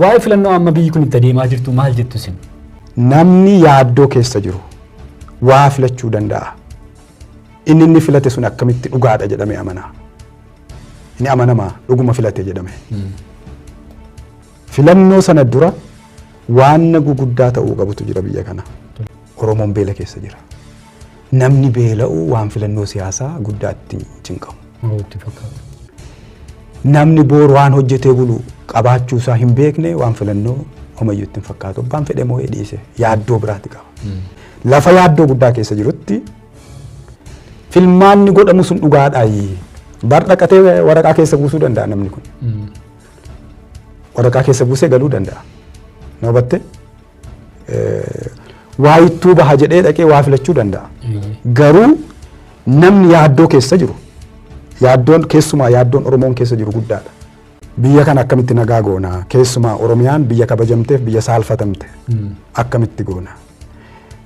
Waa'ee filannoo amma biyyi kun itti adeemaa jirtu maal jettu isin? Namni yaaddoo keessa jiru waa filachuu danda'a. Inni inni filate sun akkamitti dhugaadha jedhamee amana? Inni amanamaa dhuguma filate jedhame. Filannoo sana dura waan guguddaa ta'uu qabutu jira biyya kana. Oromoon beela keessa jira. Namni beela'u waan filannoo siyaasaa guddaatti cinqamu. Itti fakkaata. Namni boor waan hojjetee bulu qabaachuu isaa hin beekne waan filannoo homayyuu itti hin fakkaatu. Abbaan fedhe moo dhiise yaaddoo biraatti qaba. Lafa yaaddoo guddaa keessa jirutti filmaanni godhamu sun dhugaadhaayi. Bar dhaqatee waraqaa keessa buusuu danda'a namni kun. Waraqaa keessa buusee galuu danda'a. Na hubatte? Waa ittuu baha jedhee dhaqee waa filachuu danda'a. Garuu namni yaaddoo keessa jiru, yaaddoon keessumaa yaaddoon Oromoon keessa jiru guddaadha. Biyya kana akkamitti nagaa goona? Keessumaa Oromiyaan biyya kabajamteef biyya saalfatamte akkamitti goona?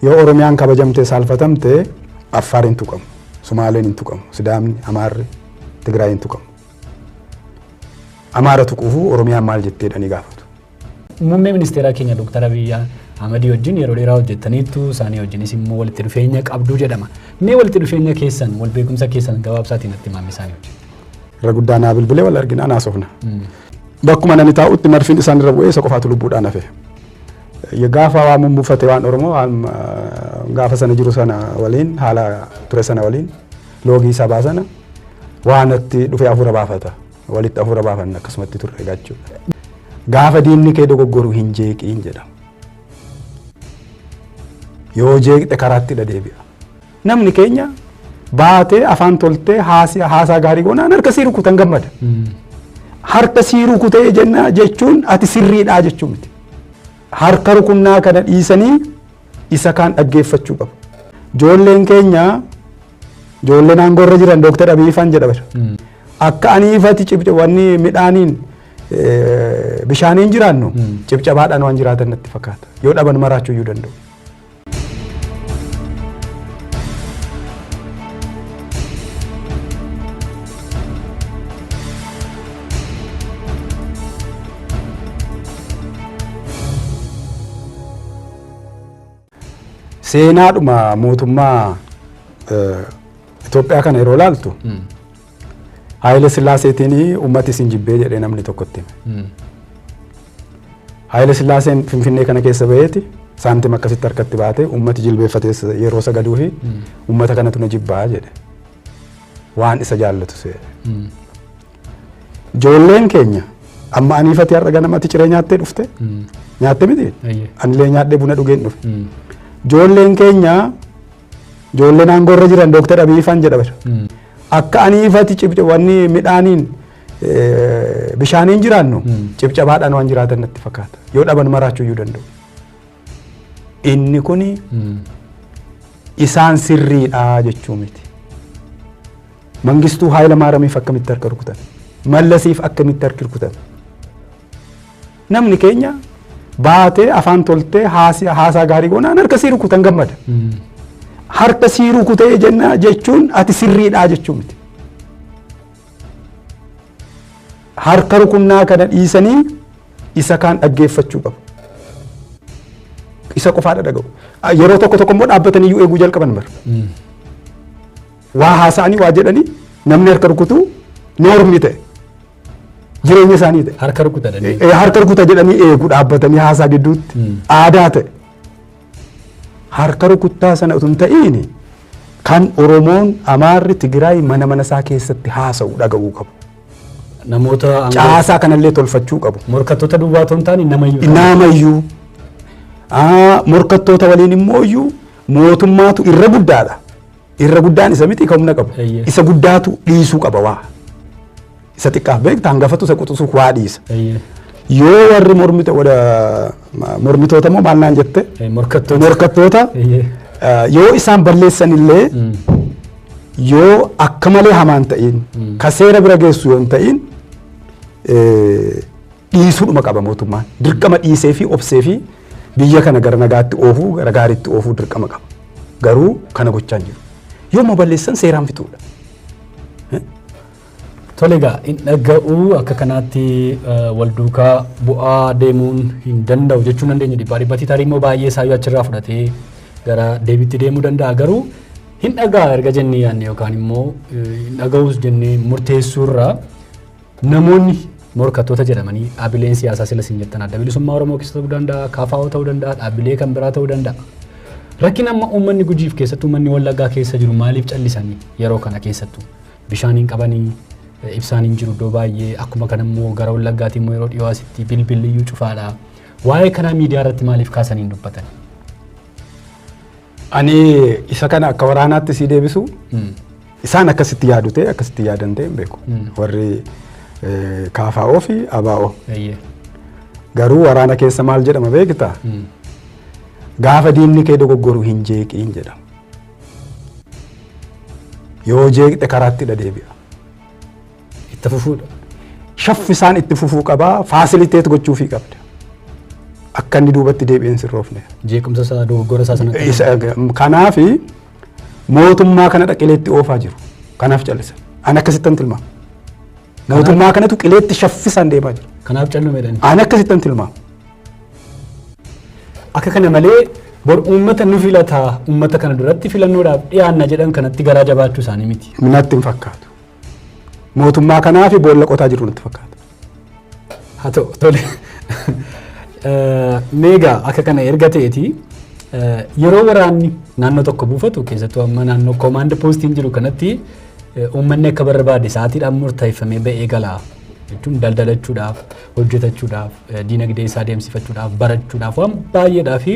Yoo Oromiyaan kabajamtee saalfatamte Affaar hin tuqamu, Sumaaleen hin tuqamu, Sidaamni, Amaarri, Tigraay hin tuqamu. Amaara tuquufuu Oromiyaan maal jettee jedhanii gaafatu. Muummee ministeeraa keenya Dr. Abiyyi Ahmadii wajjin yeroo dheeraa hojjettaniittu, isaanii wajjinis immoo walitti dhufeenya qabduu jedhama. Mee walitti dhufeenya keessan, wal beekumsa keessan gabaabsaatiin natti himaa isaanii wajjin. Irra guddaa naa bilbilee wal arginaa naasofna. Bakkuma nani taa'utti marfiin isaan irra bu'ee isa qofaatu lubbuudhaan hafe. Gaafa waan mummuufate waan Oromoo waan gaafa sana jiru sana waliin haala ture sana waliin loogii sabaa sana waan itti dhufee hafuura baafata. Walitti hafuura baafanna akkasumatti turre jechuudha. Gaafa diinni kee dogoggoru hin jeeqiin jedhama. Yoo jeeqxe karaatti deebi'a. Namni keenya baatee afaan toltee haasaa gaarii goonaan harka sii rukutan gammada. Harka sii rukutee jenna jechuun ati sirriidhaa jechuu miti. Harka rukunnaa kana dhiisanii isa kaan dhaggeeffachuu qabu. Ijoolleen keenya ijoolleen aangoorra jiran Dooktar Abiyyi faan jedha bara. Akka aniifati wanni midhaaniin bishaaniin jiraannu cibcabaadhaan waan jiraatan natti fakkaata. Yoo dhaban maraachuu iyyuu danda'u. Seenaadhuma mootummaa Itoophiyaa kana yeroo ilaaltu Haayile Sillaaseetiin uummati isin jibbee jedhee namni tokkotti hime. Haayile Sillaaseen Finfinnee kana keessa baheeti saantima akkasitti harkatti baatee uummati jilbeeffatee yeroo sagaduu fi uummata kanatu na jibbaa jedhe. Waan isa jaallatu se'e. Ijoolleen keenya amma aniifati har'a ganamatti ciree nyaattee dhufte. Nyaatte miti? Anillee nyaadhee buna dhugeen dhufe. Ijoolleen keenya ijoolleen aangoorra jiran Dooktar Abiyyi faan jedha bara. Akka aniifati wanni midhaaniin bishaaniin jiraannu cibcabaadhaan waan jiraatan natti fakkaata. Yoo dhaban maraachuu iyyuu danda'u. Inni kuni isaan sirriidha jechuu miti. Mangistuu Haayila Maaramiif akkamitti harka rukutan? Mallasiif akkamitti harki rukutan? Namni keenya baatee afaan toltee haasaa gaarii goonaan harka sii rukutan gammada. Harka sii rukutee jenna jechuun ati sirriidhaa jechuu miti. Harka rukunnaa kana dhiisanii isa kaan dhaggeeffachuu qabu. Isa qofaadha dhaga'u. Yeroo tokko tokko immoo dhaabbatanii iyyuu eeguu jalqaban bara. Waa haasa'anii waa jedhanii namni harka rukutu noormi ta'e. Jireenya isaanii ta'e. Harka rukuta jedhanii. Harka rukuta jedhanii eegu dhaabbatanii haasaa gidduutti aadaa ta'e. Harka rukuttaa sana utuu hin ta'iin kan Oromoon, Amaarri, Tigraay mana mana isaa keessatti haasa'u dhaga'uu qabu. Namoota Caasaa kanallee tolfachuu qabu. Morkattoota duwwaa otoo hin taane namayyuu. Namayyuu. Morkattoota waliin immoo iyyuu mootummaatu irra guddaadha. Irra guddaan isa miti kan humna qabu. Isa guddaatu dhiisuu qaba waa. Isa xiqqaaf beekta hangafatu isa quxisuuf waa dhiisa. Yoo warri mormitoota immoo maal naan jette? Morkattoota. Morkattoota yoo isaan balleessan illee yoo akka malee hamaan ta'in ka seera bira geessu yoo hin ta'in dhiisuudhuma qaba mootummaan. Dirqama dhiisee fi obsee fi biyya kana gara nagaatti oofuu gara gaariitti oofuu dirqama qaba. Garuu kana gochaa hin jiru. Yoo immoo balleessan seeraan fixuudha. Tole egaa, hin dhaga'uu akka kanaatti wal duukaa bu'aa deemuun hin danda'u jechuu dandeenya dhibbaa dhibbatti. Tarii immoo baay'ee isaayyuu achirraa fudhatee gara deebiitti deemuu danda'a, garuu hin dhaga'a erga jennee yaadne yookaan immoo hin dhaga'uus jennee murteessuurraa, namoonni morkattoota jedhamanii dhaabbileen siyaasaa sila isin jettan Adda Bilisummaa Oromoo keessa ta'uu danda'a, KFO ta'uu danda'a, dhaabbilee kan biraa ta'uu danda'a. Rakkina amma uummanni Gujiif keessattuu uummanni Wallaggaa keessa jiru maaliif callisanii? Yeroo kana keessattuu bishaan hin qabanii, ibsaan hin jiru iddoo baay'ee, akkuma kana immoo gara Wallaggaatti immoo yeroo dhiyoo asitti bilbilli iyyuu cufaadha. Waa'ee kanaa miidiyaa irratti maaliif kaasanii hin dubbatan? Ani isa kana akka waraanaatti sii deebisu, isaan akkasitti yaadu ta'e akkasitti yaadan ta'e hin beeku. Warri KFO fi ABO. Garuu waraana keessa maal jedhama beektaa? Gaafa diinni kee dogoggoru hin jeeqiin jedhama. Yoo jeeqxe karaatti deebi'a. Itti fufuudha. Shaffisaan itti fufuu qabaa, facilitate gochuufii qabda. Akka inni duubatti deebi'een sirroofne. Jeequmsa isaa, dogoggora isaa sanatti. Kanaafi mootummaa kana qileetti oofaa jiru. Kanaaf callisan. Ani akkasittan tilmaama. Mootummaa kanatu qileetti shaffisaan deemaa jira. Kanaaf callume jedhani. Ani akkasittan tilmaama. Akka kana malee bor uummata nu filataa, uummata kana duratti filannoodhaaf dhiyaanna jedhan kanatti garaa jabaachuu isaanii miti. Natti hin fakkaatu. Mootummaa kanaafi boolla qotaa jiru natti fakkaata. Haa ta'u, tole. Meegaa akka kana erga ta'eeti, yeroo waraanni naannoo tokko buufatu, keessattuu amma naannoo command postiin jiru kanatti, uummanni akka barbaade sa'aatiidhaan murteeffamee ba'ee galaa jechuun daldalachuudhaaf, hojjetachuudhaaf, diinagdee isaa deemsifachuudhaaf, barachuudhaaf, waan baay'eedhaaf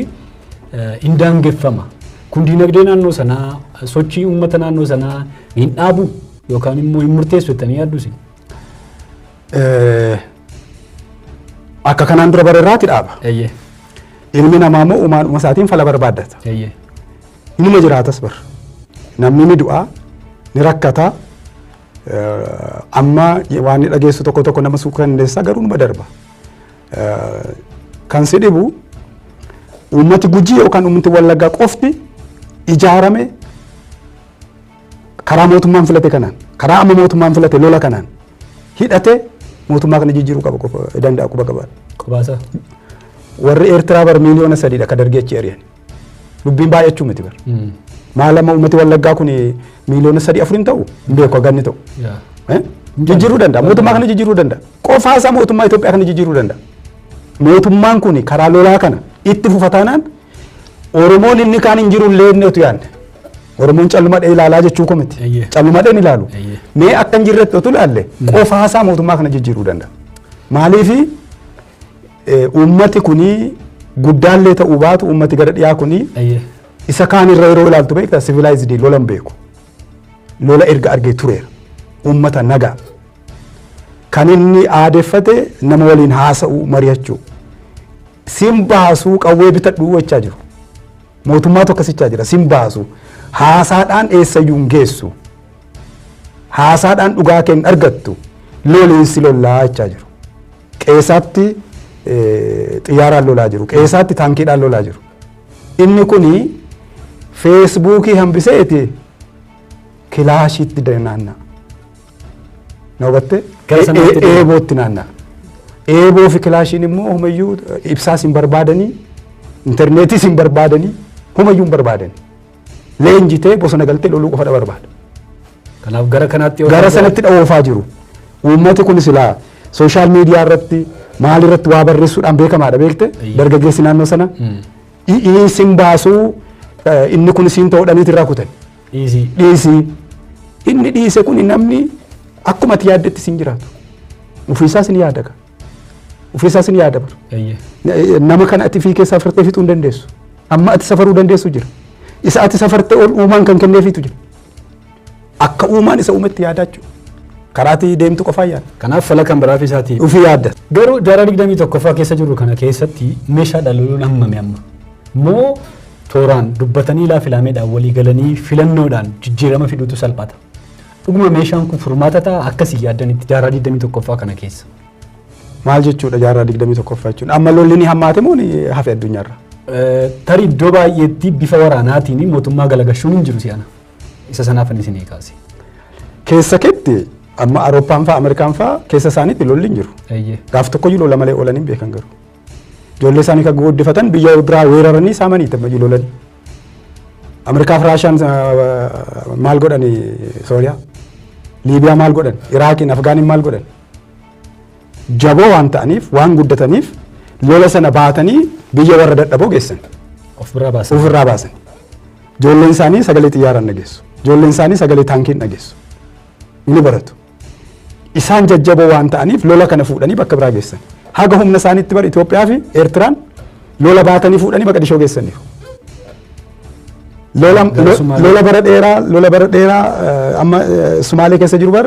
hin daangeffama. Kun diinagdee naannoo sanaa, sochii uummata naannoo sanaa hin dhaabu yookaan immoo hin murteessu jettanii yaaddu isin? Akka kanaan dura barerraati dhaaba. Ilmi namaa immoo uumaanuma isaatiin fala barbaaddata. Inuma jiraatas bar. Namni ni du'a, ni rakkata. Amma waan inni dhageessu tokko tokko nama suukanneessa, garuu numa darba. Kan si dhibu uummati Gujii yookaan uummati Wallaggaa qofti ijaarame karaa mootummaan filate kanaan, karaa amma mootummaan filate lola kanaan hidhate mootummaa kana jijjiiruu qaba qofa danda'a quba qabaadha. Qobaasaa. Warri Eertiraa bar 3 miiliyoona ka dargee achi ari'an. Dubbiin baay'achuu miti bar. Maal amma uummati Wallaggaa kun 3 miiliyoona 4 hin ta'u, hin beeku haganni ta'u. Jijjiiruu danda'a. Mootummaa kana jijjiiruu danda'a. Qofaa isaa mootummaa Itoophiyaa kana jijjiiruu danda'a. Mootummaan kun karaa lolaa kana itti fufataanaan Oromoon inni kaan hin jiru illee inni otu yaadne. Oromoon callumadhee ilaalaa jechuu koo miti. Callumadheen ilaalu. Mee akka hin jirretti otu ilaalle, qofaa isaa mootummaa kana jijjiiruu danda'a. Maaliifi, uummati kuni guddaallee ta'uu baatu, uummati gara dhiyaa kuni isa kaan irra yeroo ilaaltu beektaa, civilized, lola hin beeku. Lola erga argee tureera. Uummata nagaa. Kan inni aadeffate nama waliin haasa'uu, mari'achuu. Sin baasuu, qawwee bitadhuu jechaa jiru. Mootummaatu akkasichaa jira. Sin baasu. Haasaadhaan eessayyuu hin geessu. Haasaadhaan dhugaa kee hin argattu. Loliinsi lollaa jechaa jiru. Qeesaatti xiyyaaraan lolaa jiru. Qeesaatti taankiidhaan lolaa jiru. Inni kuni Facebookii hambiseeti kilaashiitti naanna'a. Na hubattee? Gara sanaatti deema. Eebootti naanna'a. Eeboo fi kilaashiin immoo humayyuu ibsaas hin barbaadanii, intarneetiis hin barbaadanii, humayyuu hin barbaadanii. Leenjitee bosona galtee loluu qofa barbaada. Kanaaf gara kanaatti Gara sanatti dhoofaa jiru. Uummati kun silaa social media irratti maal irratti waa barreessuudhaan beekamaadha, beekte, dargaggeessi naannoo sana. Isin baasuu, inni kun isiin ta'uudhaaniit irraa kutan. Dhiisii. Dhiisii. Inni dhiise kun namni akkuma ati yaaddetti sin jiraatu. Ofiisaas ni yaada ka. Ofiisaas ni yaada bara. Nama kana ati fi keessaa safartee fixuu hin dandeessu. Amma ati safaruu dandeessu jira. Isa ati safartee ol uumaan kan kenneefiitu jira. Akka uumaan isa uumetti yaadaa jechuudha. Karaa ati deemtu qofaa yaada. Kanaaf fala kan biraaf isaati. Ofii yaadda. Garuu jaarraa 21ffaa keessa jirru kana keessatti meeshaadhaan loluun hammame amma? Moo tooraan dubbatanii laafilaameedhaan walii galanii filannoodhaan jijjiirama fiduutu salphata? Dhuguma meeshaan kun furmaata ta'a akkasii yaaddanitti jaarraa 21ffaa kana keessa? Maal jechuudha jaarraa 21ffaa jechuun? Amma lolli ni hammaate moo ni hafe addunyaarra? Tarii iddoo baay'eetti bifa waraanaatiin mootummaa galagashuun hin jiru si'ana. Isa sanaaf inni isinii kaase. Keessa keetti Amma Awurooppaan fa'a, Ameerikaan fa'a keessa isaaniitti lolli hin jiru. Gaaf tokko iyyuu lola malee oolan hin beekan garuu. Ijoollee isaanii kan guddifatan biyya biraa weeraranii saamanii itti lolanii. Ameerikaa fi Raashaan maal godhani Sooriyaa? Liibiyaa maal godhan? Iraaqiin, Afgaaniin maal godhan? Jaboo waan ta'aniif, waan guddataniif, lola sana baatanii biyya warra dadhaboo geessan. Of biraa baasan. Ofirraa baasan. Ijoolleen isaanii sagalee xiyyaaraan dhageessu. Ijoolleen isaanii sagalee taankiin dhageessu. Ni baratu. Isaan jajjaboo waan ta'aniif lola kana fuudhanii bakka biraa geessan. Haga humna isaaniitti bara Itoophiyaa fi Eertiraan lola baatanii fuudhanii Maqadishoo geessaniiru. Lola Gara Sumaalee. Lola bara dheeraa amma Sumaalee keessa jiru bar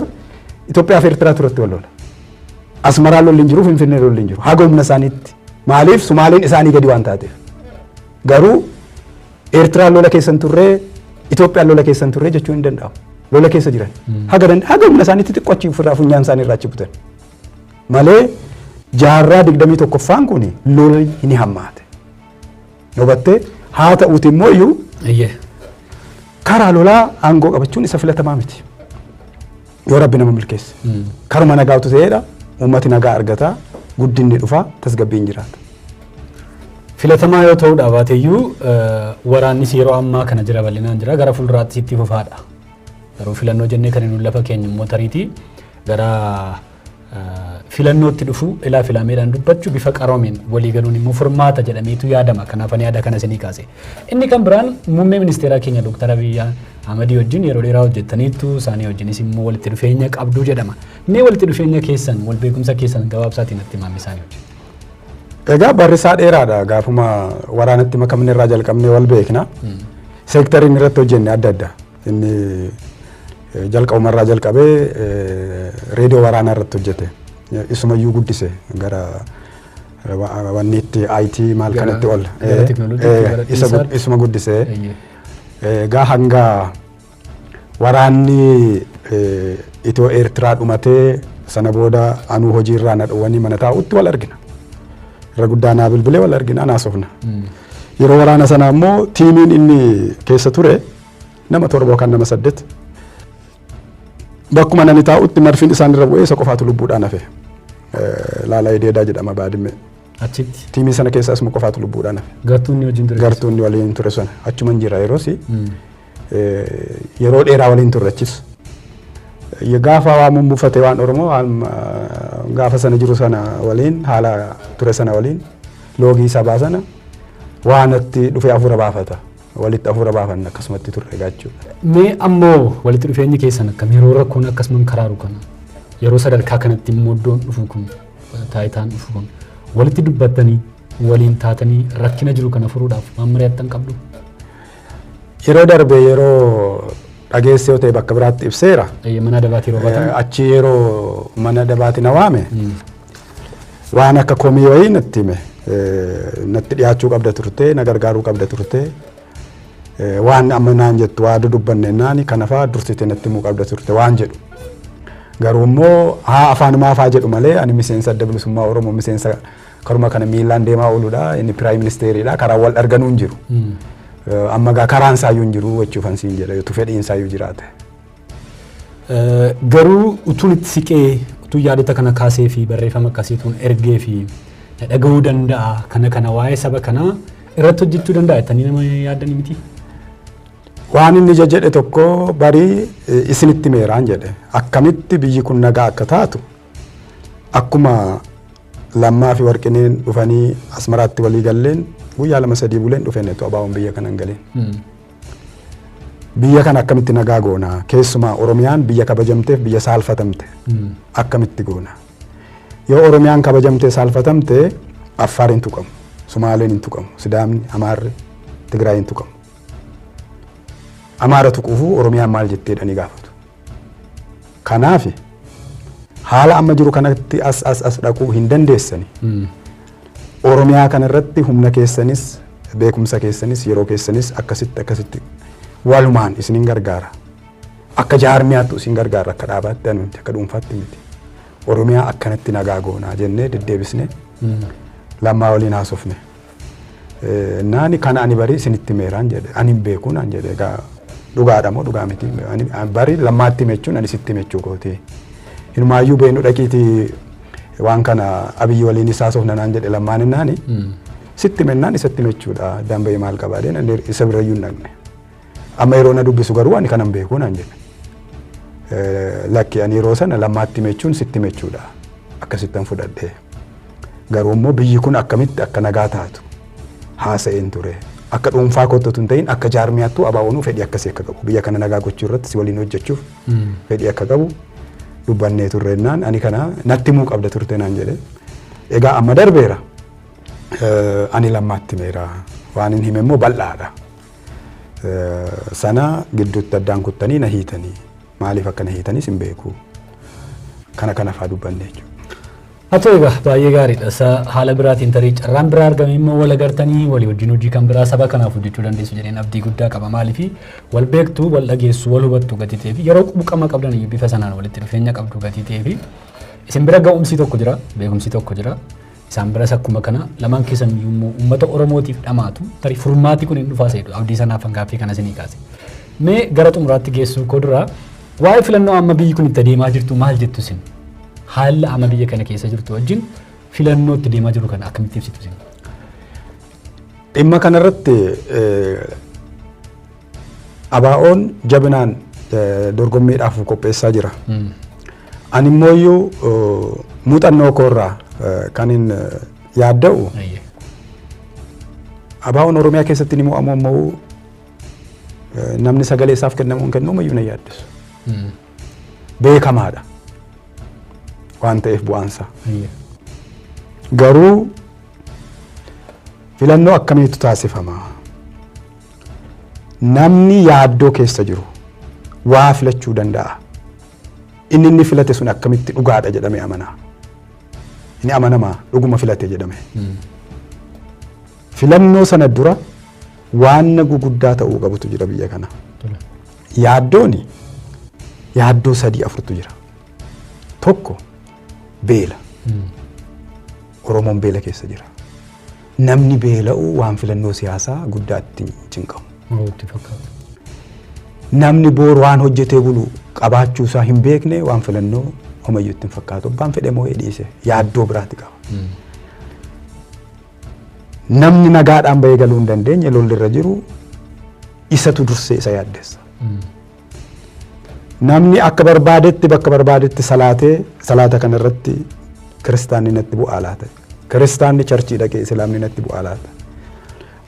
Itoophiyaa fi Eertiraa turatti wal lola. Asmaraa lolli hin jiru, Finfinnee lolli hin jiru. Haga humna isaaniitti. Maaliif? Sumaaleen isaanii gadi waan taateef. Garuu Eertiraan lola keessa hin turree, Itoophiyaan lola keessa hin turree jechuun hin danda'amu. Lola keessa jiran. Haga humna isaaniitti xiqqoo achi ofirraa funyaan isaanii irraa achi butan. Malee jaarraa 21ffaan kun lolli ni hammaate. Hubattee? Haa ta'uuti immoo iyyuu karaa lolaa aangoo qabachuun isa filatamaa miti. Yoo Rabbi nama milkeesse. Karuma nagaatu ta'eedha. Uummati nagaa argata. Guddinni dhufa. Tasgabbiin jiraata. Filatamaa yoo ta'uudha baateyyuu, waraannis yeroo ammaa kana jira, bal'inaan jira, gara fuulduraatti itti fufaadha. Garuu filannoo jennee kan nuyi lafa keenya immoo tariitii gara filannootti dhufu ilaa filameedhaan dubbachuu, bifa qaroomeen walii galuun immoo furmaata jedhameetu yaadama. Kanaaf ani yaada kana isinii kaase. Inni kan biraan muummee ministeeraa keenya Dr. Abiyyi Ahmadii wajjin yeroo dheeraa hojjettaniittu, isaanii wajjinis immoo walitti dhufeenya qabduu jedhama. Mee walitti dhufeenya keessan, wal beekumsa keessan gabaabsaatiin natti himaa isaanii wajjin. Egaa barri isaa dheeraadha. Gaafuma waraanatti makamne irraa jalqabnee wal beekna. Seektariin irratti hojjenne adda adda. Inni jalqabuma irraa jalqabee reediyoo waraanaa irratti hojjete. Isumayyuu guddise gara wanni itti IT maal kanatti ol. Gara teknooloojiitti, gara dhiisaatti. Isuma guddise. Egaa hanga waraanni Itiyoo Eertiraa dhumatee, sana booda anuu hojiirraa na dhowwanii mana taa'utti wal argina. Irra guddaa naa bilbilee wal argina, naasofna. Yeroo waraana sanaa immoo tiimiin inni keessa ture nama 7 yookaan nama 8, bakkuma nani taa'utti marfiin isaan irra bu'ee isa qofaatu lubbuudhaan hafe. Laalaa Edeedaa jedhama, Baadimmee. Achitti. Tiimii sana keessa asuma qofaatu lubbuudhaan hafe. Gartuun inni wajjin ture. Gartuun inni waliin ture sana achuman jira yeroosi. Yeroo dheeraa waliin turre achis. Gaafa waa mummuufate waan Oromoo waan gaafa sana jiru sana waliin, haala ture sana waliin, loogii sabaa sana waan itti dhufee hafuura baafata. Walitti hafuura baafanna, akkasumatti turre jechuudha. Mee ammoo walitti dhufeenyi keessan akkam yeroo rakkoon akkasumaan karaaru kana, yeroo sadarkaa kanatti immoo iddoon dhufu kun, taayitaan dhufu kun, walitti dubbattanii waliin taatanii rakkina jiru kana furuudhaaf waan mari'attan qabdu? Yeroo darbe yeroo dhageesse yoo ta'e bakka biraatti ibseera. Mana adabaatti yeroo baatan. Achi yeroo mana adabaatti na waame, waan akka komii wayii natti hime. Natti dhiyaachuu qabda turte, na gargaaruu qabda turte. Waan amma naan jettu waa dudubbanne naani kana fa'aa dursite natti himuu qabda turte waan jedhu. Garuu immoo haa afaanumaa fa'aa jedhu malee, ani miseensa Adda Bilisummaa Oromoo, miseensa karuma kana miilaan deemaa ooludha. Inni prime ministeriidha. Karaa wal arganuu hin jiru. Amma gaa karaan isaayyuu hin jiru jechuufan siin jedha, yoo fedhiin isaayyuu jiraate. Garuu utuun itti siqee, utuu yaadota kana kaasee fi barreeffama akkasiituun ergee fi na dhaga'uu danda'a, kana kana waa'ee saba kanaa irratti hojjechuu danda'a jettanii nama yaaddanii miti? Waan inni jedhe tokko barii isinitti meeraan jedhe, akkamitti biyyi kun nagaa akka taatu, akkuma Lammaa fi Warqineen dhufanii Asmaraatti walii galleen, guyyaa 2 3 buleen dhufeen etu ABO'n biyya kana hin galeen. Biyya kana akkamitti nagaa goona? Keessumaa Oromiyaan biyya kabajamteef biyya saalfatamte akkamitti goona? Yoo Oromiyaan kabajamtee saalfatamte, Affaar hin tuqamu, Sumaaleen hin tuqamu, Sidaamni, Amaarri, Tigraay hin tuqamu. Amaara tuquufuu Oromiyaan maal jetteedhanii gaafatu. Kanaaf haala amma jiru kanatti as as as dhaquu hin dandeessani. Oromiyaa kanarratti humna keessanis, beekumsa keessanis, yeroo keessanis akkasitti akkasitti walumaan isinin gargaara. Akka jaarmiyaattu isin gargaara, akka dhaabaatti anuunti, akka dhuunfaatti miti. Oromiyaa akkanatti nagaa goonaa jennee deddeebisnee Lammaa waliin haasofne. Naani kana ani barii isinitti meeraan jedhe, ani hin beeku naan jedhe. Egaa dhugaadha moo dhugaa miti, ani bari Lammaatti hime jechuun ani sitti hime jechuu kooti. Hinumaayyuu beenu dhaqiitii waan kana Abiyyi waliin isaa soofna naan jedhe Lammaan innaani. Sitti mennaan isatti mechuudha. Addaan bahee maal qabaa deen isa birayyuu hin dhaqne. Amma yeroo na dubbisu garuu ani kanan beeku naan jedhe. Lakki, ani yeroo sana Lammaatti mechuun sitti mechuudha. Akkasittan fudhadhe. Garuu immoo biyyi kun akkamitti akka nagaa taatu haasa'een ture. Akka dhuunfaa kootti otoo hin ta'in akka jaarmiyaattuu ABO'nuu fedhii akkasii akka qabu, biyya kana nagaa gochuu irratti si waliin hojjechuuf fedhii akka qabu dubbannee turreennaan, ani kana natti himuu qabda turte naan jedhe. Egaa amma darbeera. Ani Lammaatti himeera. Waan hin hime immoo bal'aadha. Sana gidduutti addaan kuttanii na hiitanii, maaliif akka na hiitanis hin beeku. Kana kana fa'aa dubbanne jechuudha. Haa ta'u, egaa baay'ee gaariidha. Isa haala biraatiin tarii carraan biraa argame immoo wal agartanii walii wajjin hojii kan biraa saba kanaaf hojjechuu dandeessu jedheen abdii guddaa qaba. Maaliif wal beektu, wal dhageessu, wal hubattu gatii ta'ee fi yeroo quuqama qabdan iyyuu bifa sanaan walitti dhufeenya qabdu gatii ta'ee fi isin bira ga'umsi tokko jira, beekumsi tokko jira. Isaan biras akkuma kana, lamaan keessan iyyuu immoo uummata Oromootiif dhamaatu, tarii furmaati kun hin dhufaa seetu abdii sanaaf gaaffii kana isinii kaase. Mee gara xumuraatti geessuu koo dura waa'ee filannoo amma biyyi kun itti adeemaa jirtu maal jettu isin? Haala amma biyya kana keessa jirtu wajjin filannoo itti deemaa jiru kana akkamitti ibsitu isin? Dhimma kanarratti ABO'n jabinaan dorgommiidhaaf qopheessaa jira. Ani immoo iyyuu muuxannoo koorraa kan hin yaadda'u, ABO'n Oromiyaa keessatti ni mo'amu ammoo namni sagalee isaaf kennamu hin kennu iyyuu na yaaddisu. Beekamaadha waan ta'eef bu'aansaa. Garuu filannoo akkamiitu taasifama? Namni yaaddoo keessa jiru waa filachuu danda'a. Inni filate sun akkamitti dhugaadha jedhamee amanaa? Inni amanamaa dhuguma filate jedhame. Filannoo sana dura waan guguddaa ta'uu qabutu jira biyya kana. Yaaddooni yaaddoo sadii afurtu jira. Tokko beela. Oromoon beela keessa jira. Namni beela'u waan filannoo siyaasaa guddaatti cinqamu. Namni boru waan hojjetee bulu qabaachuu isaa hin beekne waan filannoo homayyuu itti hin fakkaatu. Abbaan fedhe moo'ee dhiise yaaddoo biraatti qaba. Namni nagaadhaan bahee galuu hin dandeenye, lolli irra jiru, isatu dursee isa yaaddessa. Namni akka barbaadetti bakka barbaadetti salaatee, salaata kana irratti kiristaanni natti bu'aa laata? Kiristaanni church dhaqee islaamni natti bu'aa laata?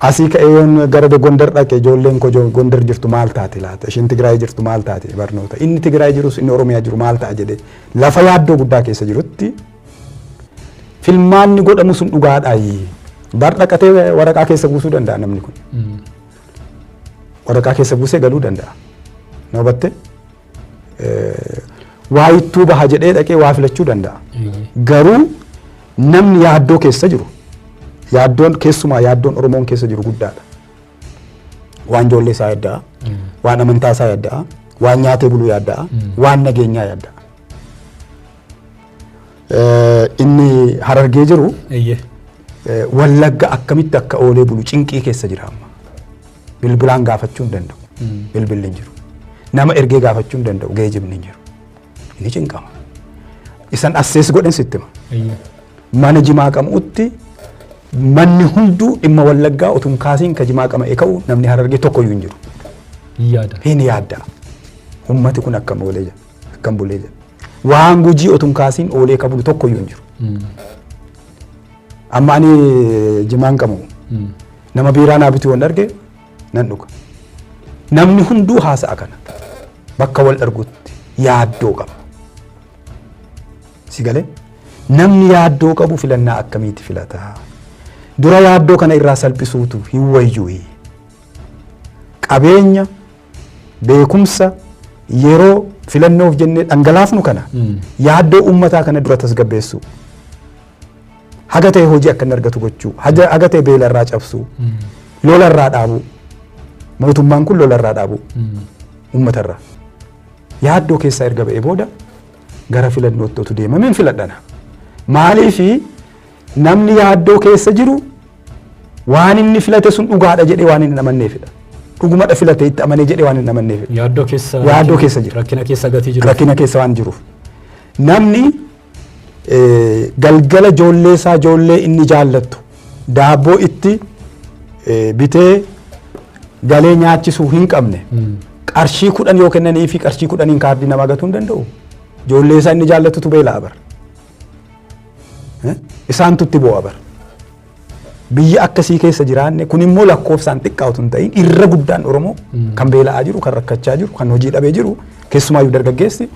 Asii ka'ee yoon gara Gondar dhaqe ijoolleen koo Gondar jirtu maal taate laata? Isheen Tigraay jirtu maal taate barnoota? Inni Tigraay jirus inni Oromiyaa jiru maal ta'a jedhee lafa yaaddoo guddaa keessa jirutti filmaanni godhamu sun dhugaadhaayi. Bar dhaqatee waraqaa keessa buusuu danda'a namni kun. Waraqaa keessa buusee galuu danda'a. Na hubatte? Waa ittuu baha jedhee dhaqee waa filachuu danda'a. Garuu namni yaaddoo keessa jiru, yaaddoon keessumaa yaaddoon Oromoon keessa jiru guddaadha. Waan ijoollee isaa yaadda'a, waan amantaa isaa yaadda'a, waan nyaatee buluu yaadda'a, waan nageenyaa yaadda'a. Inni Harargee jiru Wallagga akkamitti akka oolee bulu cinqii keessa jira amma. Bilbilaan gaafachuu hin danda'u. Bilbilli hin jiru. Nama ergee gaafachuu hin danda'u. Geejibni hin jiru. Inni cinqama. Isan assees godhan sitti hima. Mana jimaa qamuutti manni hunduu dhimma Wallaggaa utuu hin kaasiin ka jimaa qama'ee ka'u namni Harargee tokkoyyuu hin jiru. Yaada. Hin yaadda. Ummati kun akkam oolee jira. Akkam bulee jira. Waan Gujii utuu hin kaasiin oolee ka bulu tokkoyyuu hin jiru. Amma ani jimaan qamu. Nama biiraa naa bituu waan arge nan dhuga. Namni hunduu haasa'a kana. Bakka wal argutti yaaddoo qaba. Si galee? Namni yaaddoo qabu filannaa akkamiiti filata? Dura yaaddoo kana irraa salphisuutu hin wayyuu. Qabeenya, beekumsa, yeroo filannoof jennee dhangalaafnu kana yaaddoo uummataa kana dura tasgabbeessuu. Haga ta'e hojii akka inni argatu gochuu, haga ta'e beela irraa cabsuu, lola irraa dhaabuu. Mootummaan kun lola irraa dhaabuu uummata irraa. Yaaddoo keessaa erga ba'ee booda gara filannootti otu deemameen filadhana. Maaliifi namni yaaddoo keessa jiru waan inni filate sun dhugaadha jedhee waan hin amanneefidha. Dhugumadha filate itti amanee jedhee waan hin amanneefidha. Yaaddoo keessa Yaaddoo keessa jira. Rakkina keessa gatii jiru. Rakkina keessa waan jiruuf. Namni galgala ijoollee isaa, ijoollee inni jaallattu daabboo itti bitee galee nyaachisuu hin qabne, qarshii 10 yoo kennanii fi qarshii 10n kaardii namaa gatuu hin danda'u. Ijoollee isaa inni jaallatutu beela'a bara. Isaantu itti bu'a bara. Biyya akkasii keessa jiraanne kun immoo lakkoofsaan xiqqaa otoo hin ta'in irra guddaan Oromoo kan beela'aa jiru, kan rakkachaa jiru, kan hojii dhabee jiru, keessumaayyuu dargaggeessi.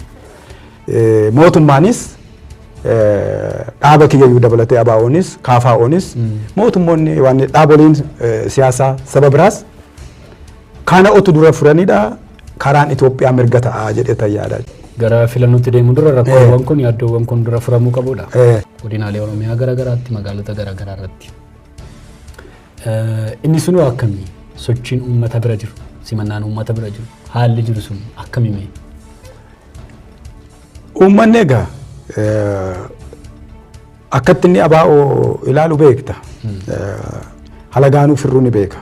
Mootummaanis dhaaba kiyyayyuu dabalatee ABO'nis, KFO'nis, mootummoonni waan dhaaboliin siyaasaa saba biraas kana otu dura furanidha karaan Itoophiyaa mirga ta'aa jedhee tayyaadha. Gara filannootti deemuu dura rakkoowwan kun, yaaddoowwan kun dura furamuu qabudha. Godinaalee Oromiyaa gara garaatti, magaalota gara garaa irratti. Inni sunuu akkamii? Sochiin uummata bira jiru, simannaan uummata bira jiru, haalli jiru sun akkamii mee? Uummanni egaa akkatti inni ABO ilaalu beekta. Halagaanuu firruu ni beeka.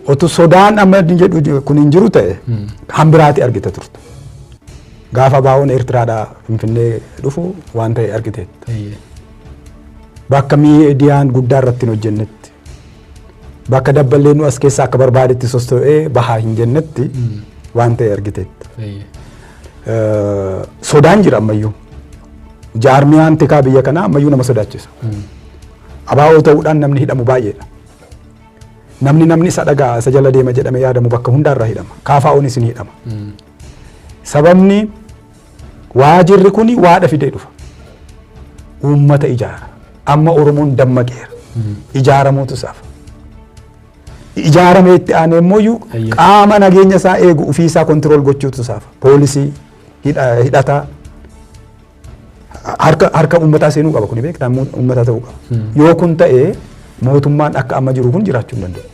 Otu sodaan amma inni jedhu kun hin jiru ta'e hambiraati argita turte. Gaafa ABO'n Eertiraadhaa Finfinnee dhufu waan ta'e argiteetta. Bakka miidiyaan guddaa irratti hin hojjennetti, bakka dabballeen nu as keessaa akka barbaadetti soso'ee bahaa hin jennetti waan ta'e argiteetta. Sodaan jira ammayyuu. Jaarmiyaan tikaa biyya kanaa ammayyuu nama sodaachisa. ABO ta'uudhaan namni hidhamu baay'eedha. Namni isa dhagaa isa jala deema jedhamee yaadamu bakka hundaarraa hidhama. KFO'nis ni hidhama. Sababni waajirri kuni waadha fidee dhufa. Uummata ijaara. Amma Oromoon dammaqeera. Ijaaramuutu isaaf. Ijaaramee itti aanee immoo qaama nageenya isaa eegu ofii isaa control gochuutu isaaf. Poolisii hidhataa harka uummataa seenuu qaba, kuni beektaa, uummataa ta'uu qaba. Yoo kun ta'e mootummaan akka amma jiru kun jiraachuu hin danda'u.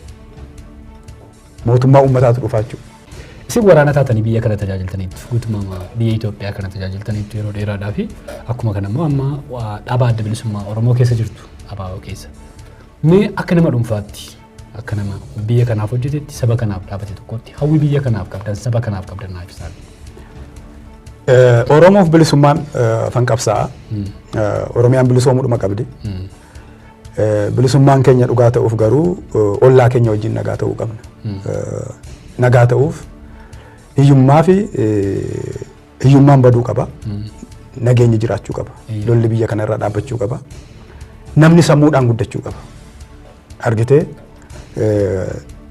Mootummaa uummataatu dhufaa jechuudha. Isin waraana taatanii biyya kana tajaajiltaniittu, guutummaa biyya Itoophiyaa kana tajaajiltaniittu yeroo dheeraadhaa fi akkuma kana immoo amma dhaaba Adda Bilisummaa Oromoo keessa jirtu, ABO keessa. Mee akka nama dhuunfaatti, akka nama biyya kanaaf hojjetetti, saba kanaaf dhaabate tokkotti, hawwi biyya kanaaf qabdan, saba kanaaf qabdan naaf ibsaa. Oromoof bilisummaan afan qabsaa'a. Oromiyaan bilisoomuudhuma qabdi. Bilisummaan keenya dhugaa ta'uuf garuu ollaa keenya wajjin nagaa ta'uu qabna. Nagaa ta'uuf hiyyummaa fi hiyyummaan baduu qaba. Nageenyi jiraachuu qaba. Lolli biyya kanarraa dhaabbachuu qaba. Namni sammuudhaan guddachuu qaba. Argitee,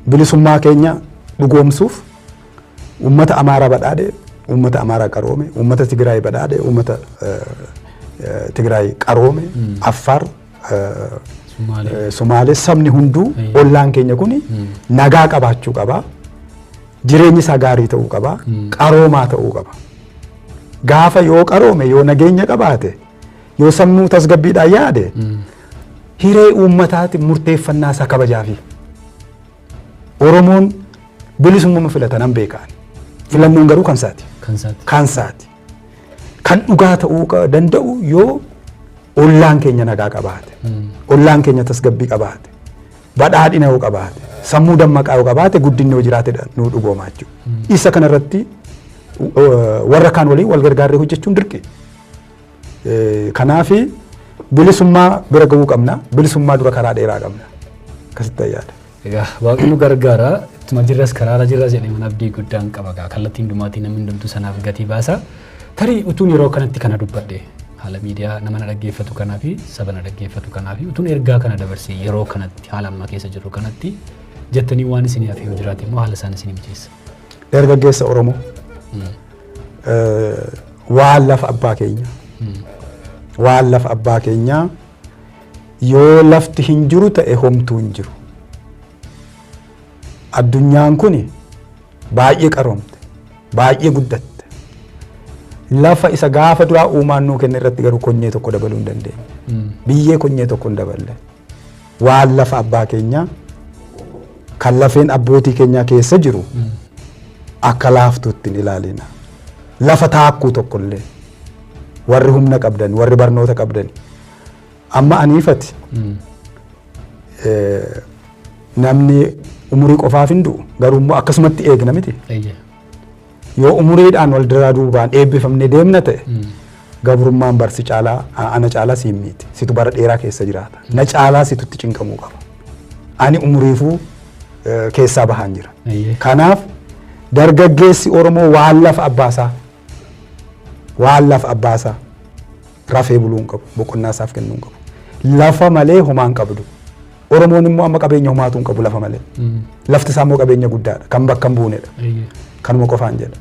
bilisummaa keenya dhugoomsuuf uummata Amaaraa badhaadhe, uummata Amaaraa qaroome, uummata Tigraay badhaadhe, uummata Tigraay qaroome, Affaar, Sumaalee, sabni hunduu ollaan keenya kuni nagaa qabaachuu qaba. Jireenyi isaa gaarii ta'uu qaba. Qaroomaa ta'uu qaba. Gaafa yoo qaroome, yoo nageenya qabaate, yoo sammuu tasgabbiidhaan yaade, hiree uummataati murteeffannaa isaa kabajaafi. Oromoon bilisummaa filata nan beekaan. Filannoon garuu kan isaati. Kan isaati. Kan isaati. Kan dhugaa ta'uu danda'u yoo ollaan keenya nagaa qabaate, ollaan keenya tasgabbii qabaate, badhaadhina yoo qabaate, sammuu dammaqaa yoo qabaate, guddinni yoo jiraate nuu dhugoomaa jechuudha. Isa kanarratti warra kaan waliin wal gargaarree hojjechuun dirqi. Kanaafi bilisummaa bira gahuu qabna. Bilisummaa dura karaa dheeraa qabna. Akkasitti yaada. Egaa Waaqni nu gargaara, ittuma jirras, karaarra jirras jedhee mana abdii guddaan qaba gaa, kallattiin dhumaatii namni hundumtuu sanaaf gatii baasa. Tarii utuun yeroo kanatti kana dubbadhe, haala miidiyaa nama na dhaggeeffatu kanaa fi saba na dhaggeeffatu kanaa fi utuun ergaa kana dabarsee yeroo kanatti, haala amma keessa jirru kanatti jettanii waan isinii hafe yoo jiraate immoo haala isaan isinii mijeessa. Dargaggeessa Oromoo, waan lafa abbaa keenya, waan lafa abbaa keenyaa, yoo lafti hin jiru ta'e homtuu hin jiru. Addunyaan kun baay'ee qaroomte, baay'ee guddatte. Lafa isa gaafa duraa uumaan nuu kenne irratti garuu konyee tokko dabaluu hin dandeenye. Biyyee konyee tokko hin daballe. Waan lafa abbaa keenyaa kan lafeen abbootii keenyaa keessa jiru akka laaftuutti hin ilaalina. Lafa taakkuu tokkollee warri humna qabdan, warri barnoota qabdan, amma aniifati namni umurii qofaaf hin du'u, garuu immoo akkasumatti eegna miti. Yoo umuriidhaan wal duraa duubaan eebbifamnee deemna ta'e Gabrummaan barsi caalaa ana caalaa siin miti. Situ bara dheeraa keessa jiraata. Na caalaa situtti cinqamuu qaba. Ani umuriifuu keessaa bahaan jira. Kanaaf dargaggeessi Oromoo waan lafa abbaasaa waan lafa abbaasaa rafee buluu hin qabu. Boqonnaa isaaf kennuu hin qabu. Lafa malee homaa hin qabdu. Oromoon immoo amma qabeenya homaatu hin qabu lafa malee. Lafti isaa immoo qabeenya guddaadha. Kan bakka hin buunedha. Kanuma qofaan jedha.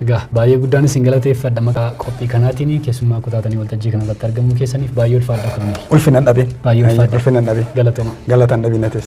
Egaa baay'ee guddaan isin galateeffadha maqaa qophii kanaatiin keessummaa kutaatanii waltajjii kanarratti argamuu keessaniif baay'ee ulfaadha kun. Ulfinan dhabeen. Baay'ee ulfaadha. Ulfinan dhabeen. Galatoma. Galatan dhabin ates.